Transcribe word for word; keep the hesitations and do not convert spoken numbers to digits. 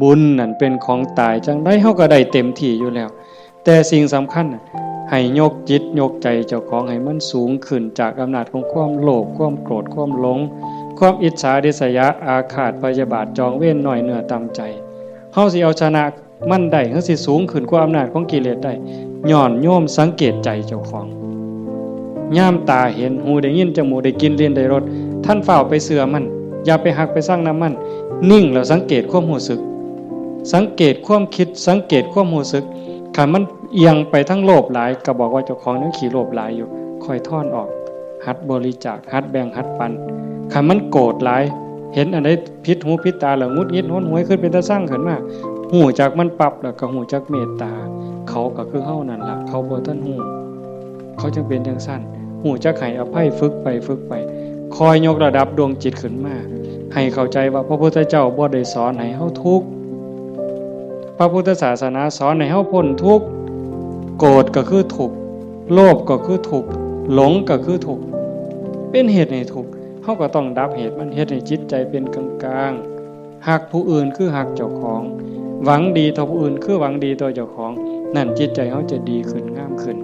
บุญนั่นเป็นของตาย จั่งใดเฮาก็ได้เต็มที่อยู่แล้ว แต่สิ่งสำคัญน่ะ ให้ยกจิตยกใจเจ้าของให้มันสูงขึ้นจากอำนาจของความโลภ ความโกรธ ความหลง ความอิจฉาริษยา อาฆาตพยาบาท จองเวร น้อยเนื้อต่ำใจ เฮาสิเอาชนะมันได้ เฮาสิสูงขึ้นกว่าอำนาจของกิเลสได้ ย้อนโยมสังเกตใจเจ้าของ ยามตาเห็น หูได้ยิน จมูกได้กลิ่น ลิ้นได้รส ท่านฟ้าวไปเชื่อมัน อย่าไปฮักไปซังนำมัน นิ่งแล้วสังเกตความรู้สึก สังเกตความคิด สังเกตความรู้สึก คันมันเอียงไปทางโลภหลาย ก็บอกว่าเจ้าของยังขี้โลภหลายอยู่ ค่อยถอนออก หัดบริจาค หัดแบ่ง หัดปัน คันมันโกรธหลาย เห็นอันใดผิดหูผิดตาแล้วหงุดหงิดหนหวย คิดเป็นตาซังขึ้นมา ฮู้จักมันปั๊บแล้วก็ฮู้จักเมตตา เขาก็คือเฮานั่นล่ะ เขาบ่ทันฮู้ เขาจั่งเป็นจั่งซั่น ฮู้จักให้อภัย ฝึกไปฝึกไป คอยยกระดับดวงจิตขึ้นมา ให้เข้าใจว่าพระพุทธเจ้าบ่ได้สอนให้เฮาทุกข์ พระพุทธศาสนาสอนให้เฮาพ้นทุกข์ โกรธก็คือทุกข์ โลภก็คือทุกข์ หลงก็คือทุกข์ เป็นเหตุให้ทุกข์ เฮาก็ต้องดับเหตุมัน เฮ็ดให้จิตใจเป็นกลางๆ ฮักผู้อื่นคือฮักเจ้าของ หวังดีต่อผู้อื่นคือหวังดีต่อเจ้าของ นั่นจิตใจเฮาจะดีขึ้น งามขึ้น